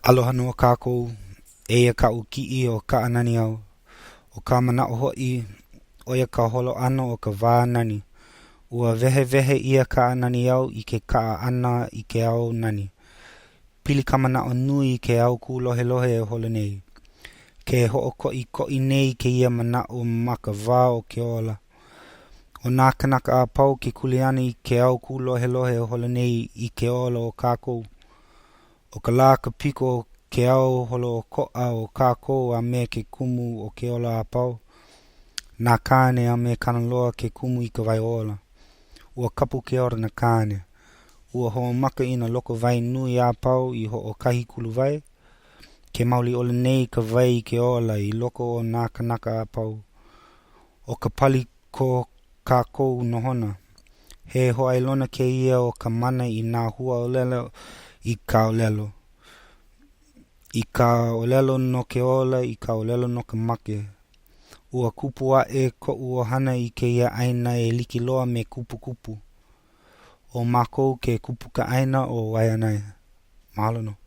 Aloha nō kākou. Eia kaʻu kiʻi o Kaʻananiau. ʻO ka manaʻo hoʻi, ʻo ia ka holo ʻana o ka wā nani. Ua wehewehe ʻia Kaʻananiau i ke kaʻa ʻana i ke ao nani. Pili ka manaʻo nui i ke ao kūlohelohe e holo nei. Ke hoʻokoʻikoʻi nei kēia manaʻo ma ka wā o ke ola. ʻO nā kānaka a pau ke kuleana i ke ao kūlohelohe e holo nei i ke ola o kākou. ʻO ka lā ka piko o ke ao holoʻokoʻa o kākou a me ke kumu o ke ola a pau. Na Kāne a me Kanaloa ke kumu i ka wai ola. Ua kapu ke ola na Kāne. Ua hoʻomaka i nā loko wai nui a pau i hoʻokahi kuluwai. Ke mauli ʻole nei ka wai i ke ola i loko o nā kānaka a pau. ʻO ka pali ko kākou nohona. He hōʻailona kēia o ka mana i nā huaʻōlelo i ka ʻōlelo. I ka ʻōlelo no ke ola, i ka ʻōlelo no ka make. Ua kupu aʻe koʻu ʻohana i kēia ʻāina e like loa me Kupukupu. ʻO mākou ke kupuka ʻāina o Waiʻanae. Mahalo nō.